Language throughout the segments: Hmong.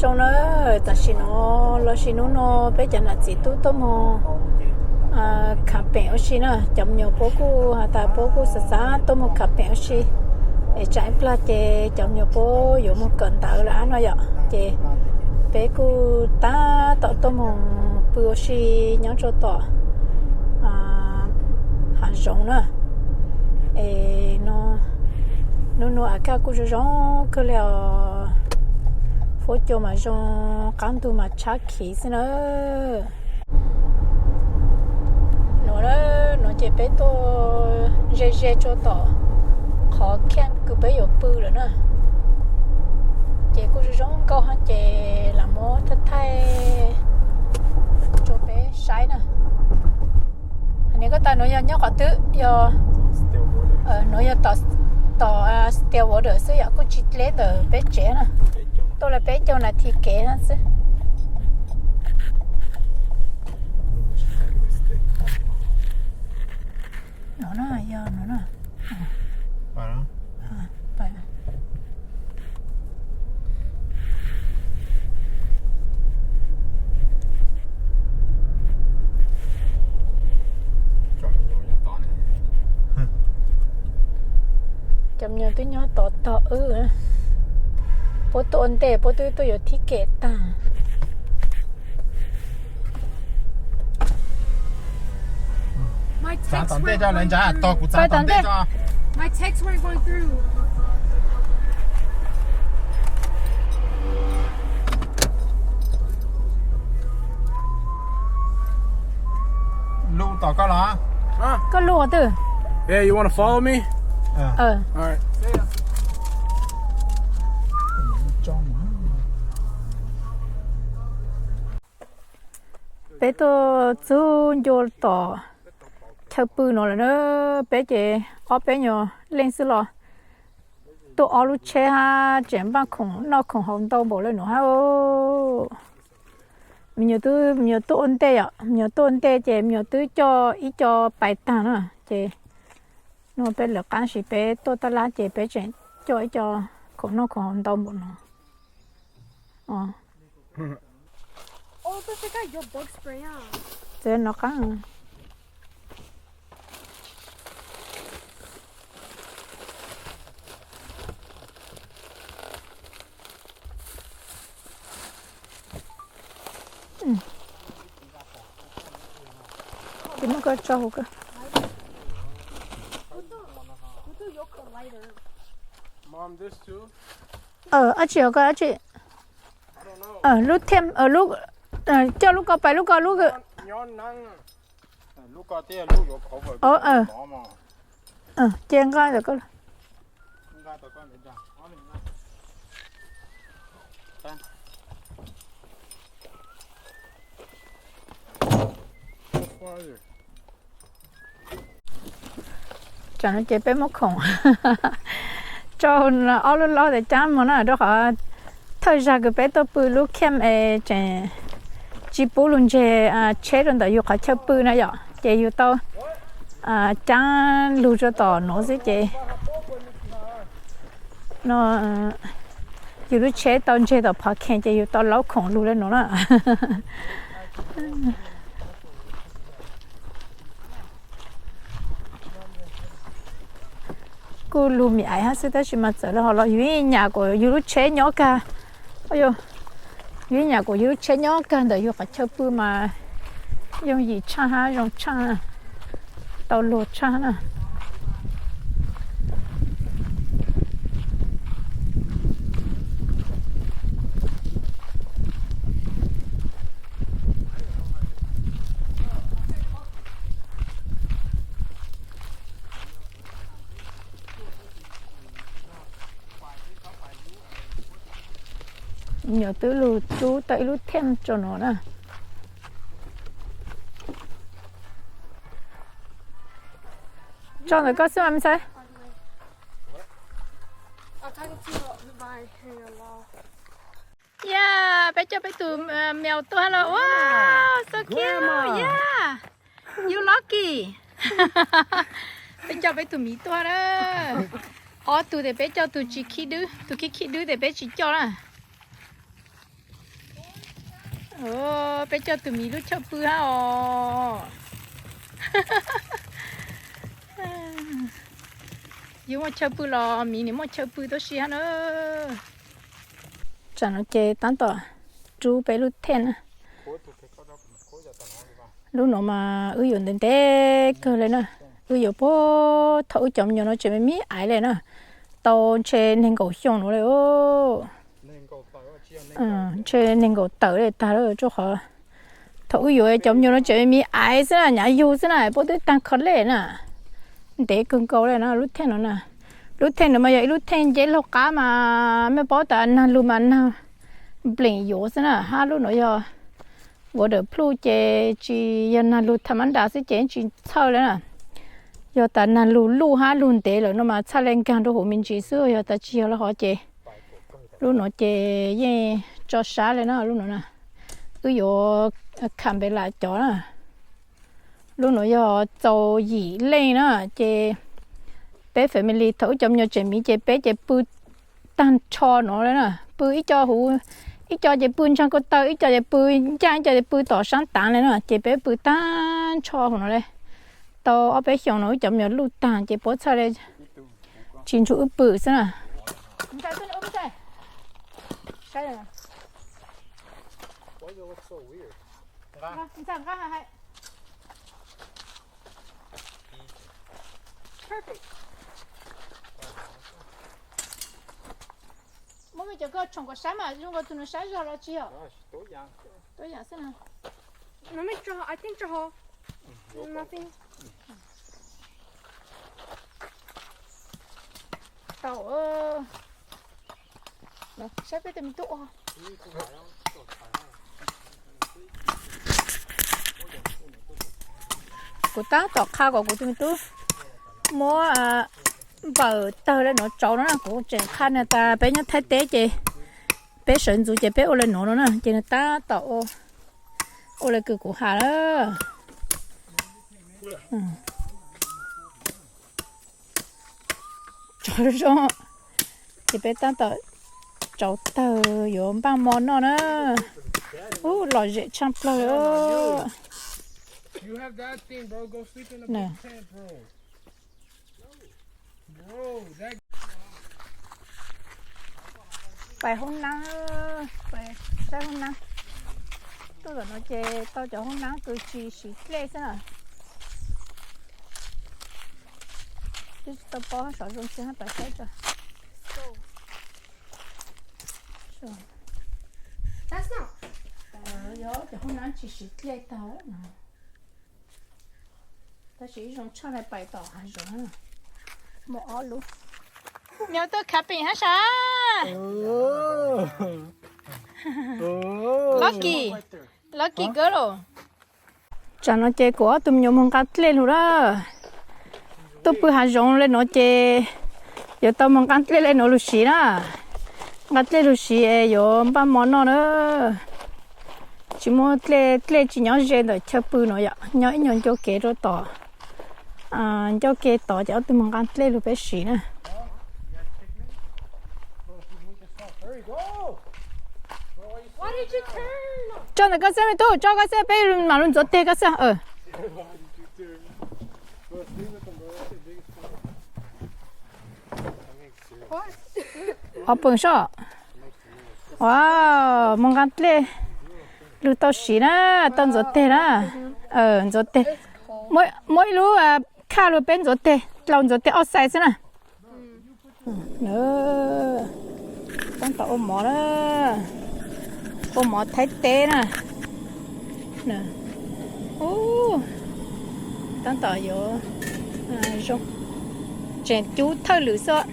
Zoo na, tam sim no los sis hnub no peb cov nam txiv tub tuaj mus khav peem ua si na, cov me nyuam puab kuj has tas puab kuj xav xav tuaj mus khav peem ua si, es tsam ib plag ces cov me nyuam puab yuav mus kawm ntawv lawm no yom, ces peb kuj tab tom tuaj mus pw ua si nyob rau tom hav zoov na. Es no hnub no a kaj kuj zoo zoo kawg li os, huab cua mas zoo, qab ntug mas tshab khiv xwb na. Nuav, nuav ces peb tuaj ze ze rau tom qhov camp kws peb yuav pw lawm na. Ces kuj zoo zoo nkauj hab ces lam muab thaij thaij rau peb saib na. Niam, koj tas nuav yog nyob qhov twg? Yog, nuav yog tom Stillwater xwb yom, kuj tsis dleb ntawm peb tsev na. Tuaj li peb caug nas this kev xwb. No na, yog no na. Cov me nyuam twb nyob tod tog wb. Puab tuaj ua ntej, puab twb tuaj yuav thib kem tag. Txav tom ntej tso, lawv ntsa tog kuv txav tom ntej tso. Lug tom koj los? Koj lug qhov twg? Yeah, you wanna follow me? Peb tuaj txug ncua tom chaw pw no lawm na. Peb ces ob peb nyuas leej xwb los tuaj ob lub tsheb hab tseem npaj khoom noj khoom haus ntau npaum le nuav hab. Me nyuam twb, me nyuam tuaj ua ntej yom, me nyuam tuaj ua ntej ces me nyuam twb coj ib co pais tag na. Ces no peb lawv qab sis peb tuaj tab lab ces peb tseem coj ib co khoom noj khoom haus ntau npaum no. Txawm no qab. Ces muab koj tso hauv koj. Dab tsi hauv koj dab tsi? Lub thia, coj lub ko pais lub ko lub. Ces nqa ntawm koj. Tam no ces peb muab khoom rau ob lub laub tas caab moog na, rau qhov thawj zag kws peb tuaj pw lub camp es tseem tsis pub lug ntseg tsheb rau ntawm yug qhov chaw pw na yom, ces yug tau caab lug rau tom nuav xwb ces no yug lub tsheb tau ntseg tom parking ces yug tau laub khoom lug le nuav na. Kuj lug me aiv hab xwb tab sis mas txawm le hov los yug yeej nyam kuas yug lub tsheb nyob kag, yug yeej nyam kuas yug lub tsheb nyob kag ntawm yug qhov chaw pw mas yooj yim tshaj hab zoo tshaj, tau luag tshaj na. Nyuam twb lug rub tau ib lub thej tso no na. Tso ntawm koj xwb mas me ntxhais. Yeah, peb coj peb tus mèo tuaj los. Wow, so cute. Yeah, you lucky. Peb coj peb tus miv tuaj na. Ob tug tes peb coj, tus tsis khib dwb, tus khib khib dwb tes peb tsis coj na. Peb coj tus miv lub chaw pw hab os. Yus muaj chaw pw los miv nws muaj chaw pw tuab si hab na. Tsam no ces tab tom rub peb lub theej na. Lub no mas wb yuav ntev ntev kawg li na. Wb yuav puag thaum wb cov me nyuam no tseem me me aiv li na, tau ntshe nees nkaum xyoo no li. Ntshe nees nkaum tawm li tag lawm, rau qhov thaum wb yuav cov me nyuam no tseem me me aiv xwb na, nyav yug xwb na, puab twb taag college na. Ntev kawg nkaus li na lub theej no na. Lub theej no mas yog ib lub theej nceb laug qab mas mej paub tas nag lug mas nag npleem yuav xwb na, hab lub no yog waterproof ces tsis yog nag lug tham mab nras xwb ces tsis txhawj li na. Yog tas nag lug luj hab lug ntev lawm no mas txhaj le nkaag rau huv me ntsis xwb, yog tas tsis yog lawm hov ces lub no ces yeej tso sab li na lub no na. Wb yuav kham npe lam cov na. Lub no yog txaus yim leej na, ces peb family thaum wb cov me nyuam tseem miv ces peb ces pw taag nrho no li na, pw ib co huv, ib co ces pw ntsaag ko taw, ib co ces pw ncaaj, ib co ces pw tom saab taav li na, ces peb pw taag nrho huv no li. Tau ob peb xyoos no wb cov me nyuam luj taag ces puab txhaj le tsis nrug wb pw xwb na. Muab mej cov koj tshoom kom sab mas zoo nkaus tug no sab zog los tsis yog? Tuab yaam xwb na. No mej tso, I think tso ho. Tau, saib peb tus me tub ua. Kuv tab tom qha kom kuv tus me tub muab npawm tawg le nuav tsauv no na, kuv tseem qha nws tas peb nyob Thaib teb ces peb sawv ntxuv ces peb ua le nuav no na, ces nws tab tom ua le kws kuv has lawm. Tsauv zoo, ces peb tab tom tsauv tawg yuav npaj mov noj na. Ub, lom zem tshaj plawg li. Pais hoob nab, pais saib hoob nab. Tuaj tom no ces tau cov hoob nab kws tsis siv dlej xwb na. Twb tsis tau paub sov zoo tsi hab pais saib tso. Yog cov hoob nab tsis siv dlej tag. Tab sis ib zoo tshaj le pais tom hav zoov. Muaj ob lub. Nyob tuaj khav peem hab sas. Lucky, lucky girl. Tsam no ces kuv ob tug me nyuam moog nqa dlej lug lawm. Tuaj pw hav zoov le nuav ces yuav tau moog nqa dlej le nuav lug siv na. Nqa dlej lug siv es yuav npaj mov noj na. Tsis muaj dlej, dlej tsis nyob ze ntawm chaw pw no yom, nyob ib nyuag ncua kev rau tom, ncua kev tod ces ob tug moog nqa dlej lug peb siv na. Tso ntawm koj xwb me tub, tso koj xwb peb mam lug ntxuav teg koj xwb. Ob peem soj. Wow, moog nqa dlej lug tau siv na, tau ntxuav teg na. Ntxuav teg. Muaj ib lub khaj lug peb ntxuav teg, dlau ntxuav teg ob xais xwb na. Tab tom ua mov na, ua mov Thaib teb na. Tab tom yuav zoo, tseem cub thawj lwm xwb.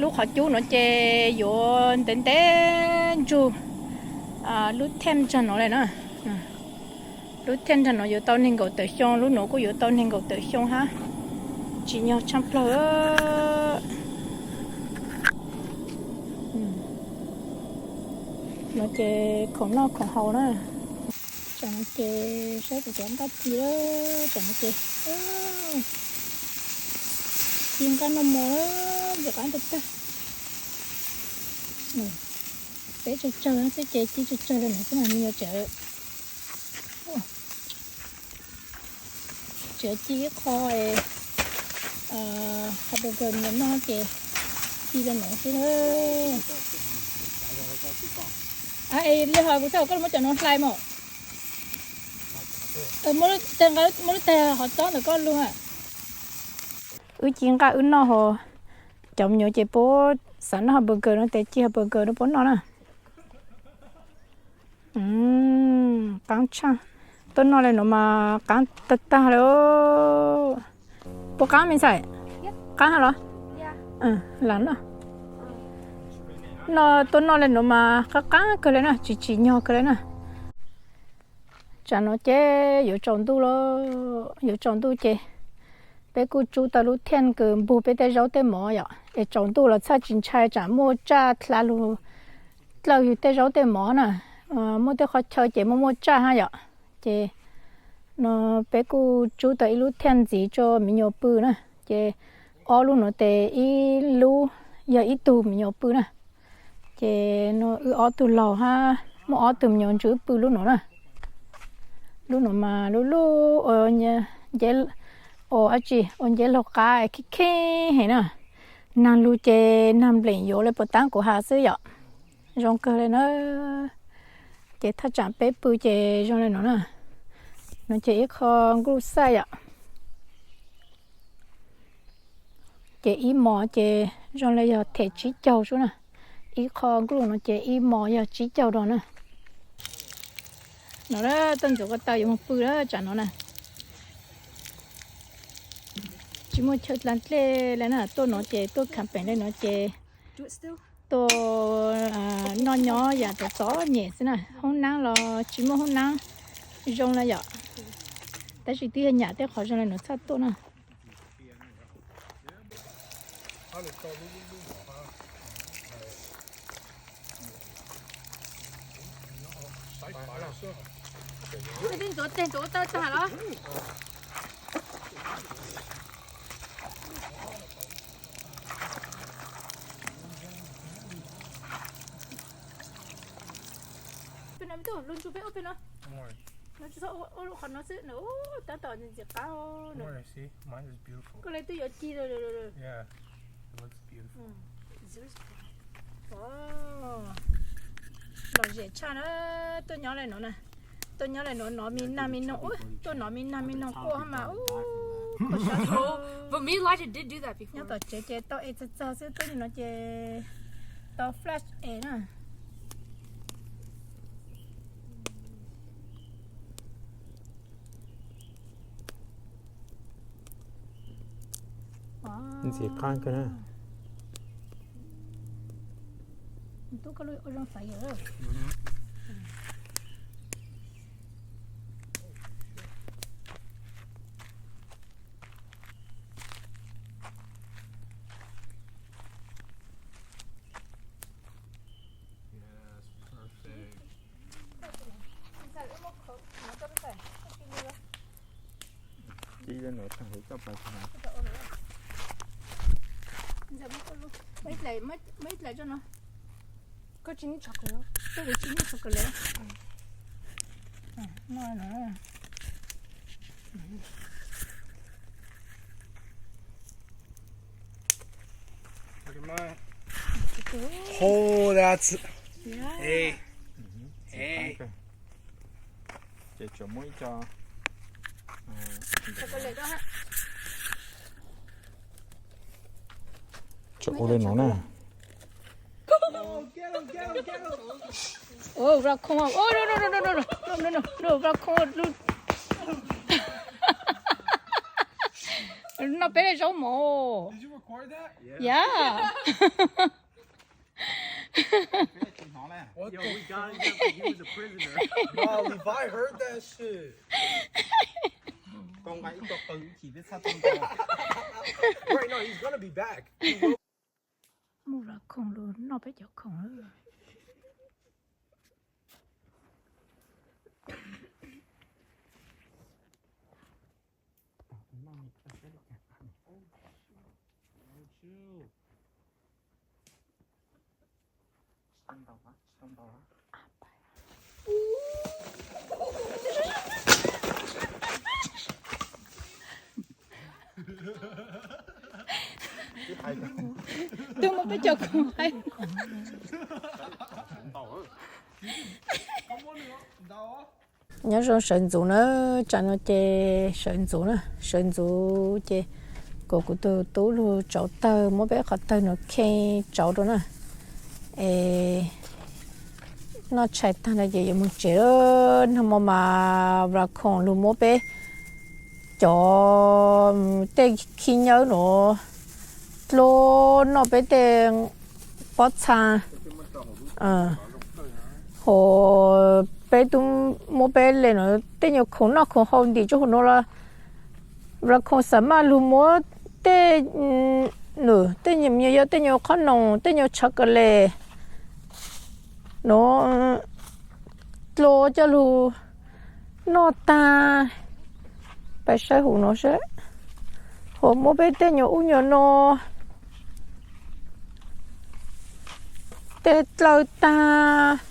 Lub qhov cub no ces yuav ntev ntev ntsug lub thej ntsag no li na. Lub thej ntsag no yuav tau neeg nkaum tawm xyoo, lub nuav kuj yuav tau neeg nkaum tawm xyoo hab. Tsim nyog tshaj plawg. No ces khoom noj khoom haus na. Tsam no ces saib kuv cov nqaij ci, tsam no ces ci nqaij noj mov, ntxim qab tag tag. Peb tsawg tsawg xwb ces ci tsawg tsawg li no xwb mas me nyuam tseem Yuav ci ib qho hamburger nyiam noj ces ci li no xwb na. Es li ho kuv txhaj kom koj muab cov no hlais mos. Muab lub tag hov tob ntawm koj lug. Wb ci nqaj wb noj ho, cov me nyuam ces puab xav noj hamburger no ces ci hamburger rau puab noj na. Qaab tshaj, tuaj noj li no mas qaab tag tag li. Puas qaab me ntxhais? Qaab los? Lam noj. Noj, tuaj noj li no mas qaab qaab kawg li na, tsis tsim nyog kawg li na. Tsam no ces yuav tsaus ntuj lawm, yuav tsaus ntuj ces peb kuj tsub tau lub thiaj kws npug peb tej zaub tej mov yom, es tsaus ntuj los txhaj tsis ntshai tsam muaj tsaj dlha lug dlawj yug tej zaub tej mov na. Muaj tej qhov chaw ces muaj muaj tsaj hab yom. Ces no peb kuj tsub tau ib lub thiaj ntxiv rau me nyuam pw na. Ces ob lub no ces ib lub yog ib tug me nyuam pw na. Ces no wb ob tug laug hab muaj ob tug me nyuam ntsws wb pw lub no na. Lub no mas lub lub ua nceb, ua dab tsi, ua nceb laug qab kheej kheej heev na. Naag lug ces naag npleem yuav li puas taab kuv has xwb yom. Zoo kawg li na. Ces thaj tsam peb pw ces zoo li no na. No ces ib qho nkuj xaj yom. Ces ib mos ces zoo li yog them tsib caug xwb na. Ib qho nkuj no ces ib mos yog tsib caug dos na. No tuaj ntxuav ko taw yuav moog pw lawm tsam no na. Tsis muaj chaw dlaa dlej li na, tuaj no ces tuaj camping li no ces tuaj noj nyob yam txom txom nyem xwb na. Hoob naab los tsis muaj hoob naab zoo li yom. Tab sis twb yog nyam tej qhov zoo li no txhaj tuaj na. Twb ntxuav teg ntxuav taw tag los? Peb no me tub, lug ntsug peb ua peb no. No tsis txhob ua lub qhov no xwb, tab tom ntxim qab. Koj le twb yuav ci lawm. Lom zem tshaj na, tuaj nyob li no na. Tuaj nyob li no nov me nag me noog, tuaj nov me nag me noog quaj mas ub. Nyob tom tsev ces tau es txog txog xwb, tuaj li no ces tau flash es na. Ntxim qab kawg na. Tub koj lub ua zoo xav yawm. Ci li no tag huv coj pas. Muab ib dlaim tso no. Koj tsis nij chocolate los? Koj kuv tsis nij chocolate. No no. Oh, that's, hey. Hey. Ces tsuas muab ib co tso ua li no na. Ua raccoon, ua raccoon, noj peb zaub mov. Yeah. Yo, we got him just like he was a prisoner. Wow, Levi heard that shit. Koj nqa ib co qw ib chim peb txhaj tau ntau. Right, no, he's gonna be back. Muaj raccoon los noj peb cov khoom lawm. Cov khoom haib. Nyob zoo sawv ntxuv na, tsam no ces sawv ntxuv na, sawv ntxuv ces kom kuv tus tub lug tsauv tawg, muab peb qhov tawg no kheej tsauv rau na. Es noj tshais tag no ces yuav mus tsev. Nag hmo mas Vlad Khoom lug muab peb cov tej khib nyiab nuav dlua noj peb tej pob txha, hos peb tub muab peb le nuav tej nyuag khoom noj khoom haus ntim rua huv nuav los Vlad Khoom xam maj lug muab tej, tej nyuag, yog tej nyuag qhob noom, tej nyuag chocolate nuav dlua coj lug noj tag. Peb saib huv nuav saib, hos muab peb tej nyuag ub nyuag no, tej dlawb tag,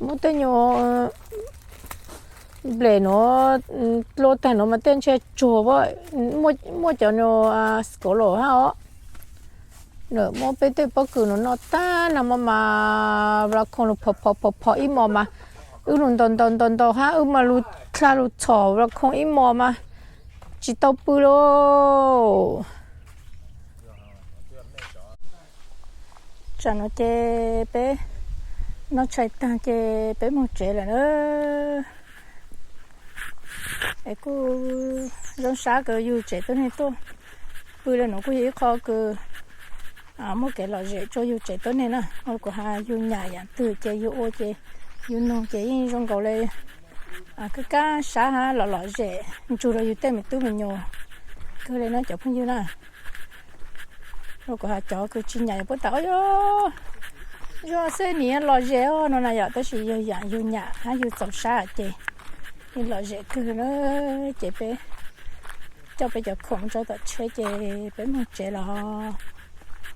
muab tej nyuag nplej nuav dlua tag nuav mas tej ntshe tsuag, muaj cov nuav scav los hab os. Muab peb tej pob kws nuav noj tag nag hmo mas Vlad Khoom lug phom phom phom phom ib mos mas wb lug ntaus ntaus ntaus ntaus hab wb mas lug dlha lug txhom Vlad Khoom ib mos mas tsis tau pw lauj. Tsam no ces peb noj tshais tag ces peb moog tsev lawm na. Es kuj zoo sab kws yug tsev tuab neeg tuaj pw le nuav kuj yog ib qho kws muaj kev lom zem rua yug tsev tuab neeg na. Ua kuv has yug nyam yaam twg ces yug ua ces yug noog ces yeej zoo nkaus le kab kab sab hab lom lom zem ntsug rua yug tej me tub me nyuam kawg le na cov phooj ywg na. Ua kuv has cov kws tsi nyam yuav puab tas, o, yog xwb nim lom zem no na yom, tab sis yog yaam yug nyam hab yug txaus sab ces yeej lom zem kawg na. Ces peb coj peb cov khoom rau tom tsheb ces peb moog tsev los.